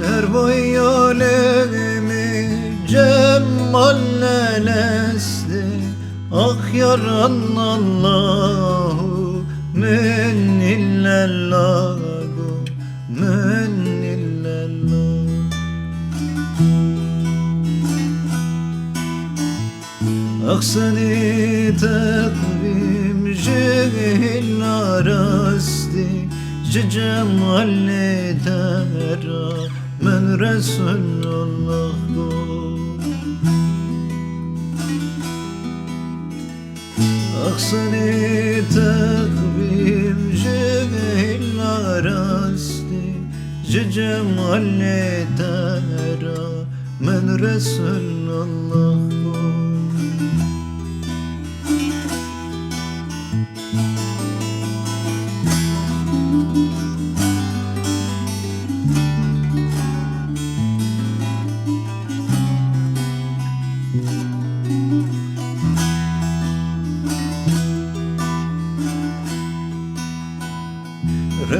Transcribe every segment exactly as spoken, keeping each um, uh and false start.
Her boyalê min cemal nelestê, ax yaran Allahu min illallah go, min illallah. Axseni teqvîm ji hêla rastî, ji cemalê te ra min Resulullah got. Axseni teqvîm ji hêla rastî, ji cemalê te ra min Resulullah got.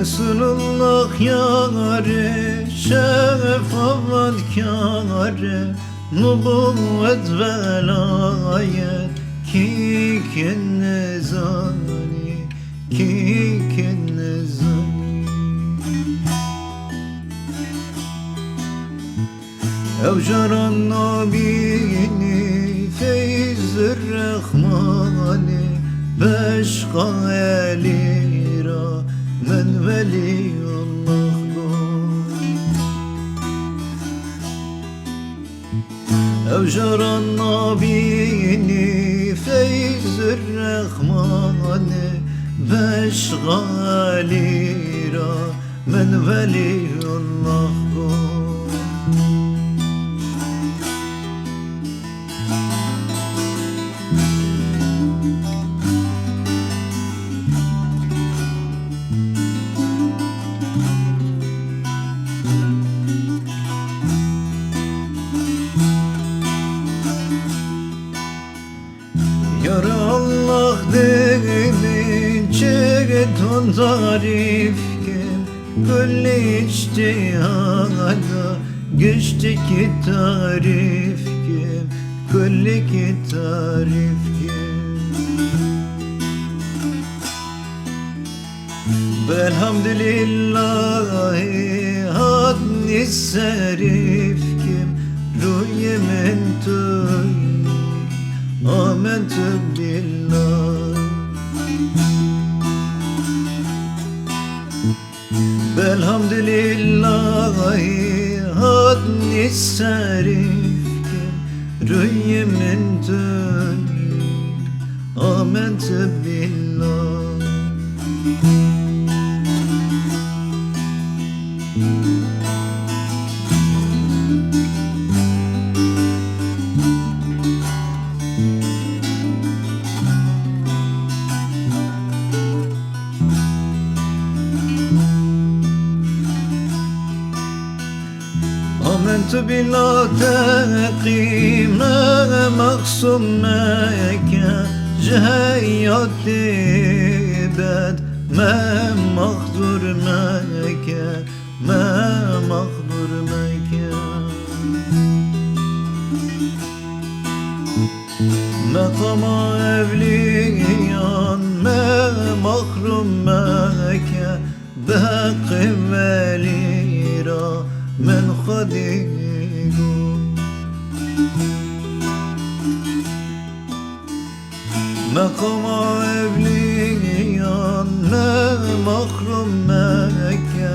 Resulullah yarê, şefaat karê, nubuwet velayet, kî kê nizanî, kî kê nizanî. Ew caran nabînî feyz Rehmanê, beşqa Elî ra min Welîullah got. Ew caran nabînî feyz Rehmanê, beşqa Elî ra min Welîullah got. Ya Allah, dê min çi ton tarîf kim, kulî îctîhada giştikî tarîf kim, kulîkî tarîf kim. Belhamdülillahî hatnî serîf kim, rûyê min tu yî, amentu billah. Belhamdülillahî hatnî serîf kim, rûyê min tu yî, amentu billah. Amentu billah, teqî me, mexsûm meke, ji heyatê bed me mexdûr meke, me mexdûr meke. Meqama evliyan me mexrûm meke, bi heqê welî ra min Xwedî got. Meqama evliyan me mexrûm meke,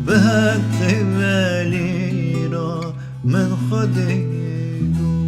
bi heqê welî ra min Xwedî got.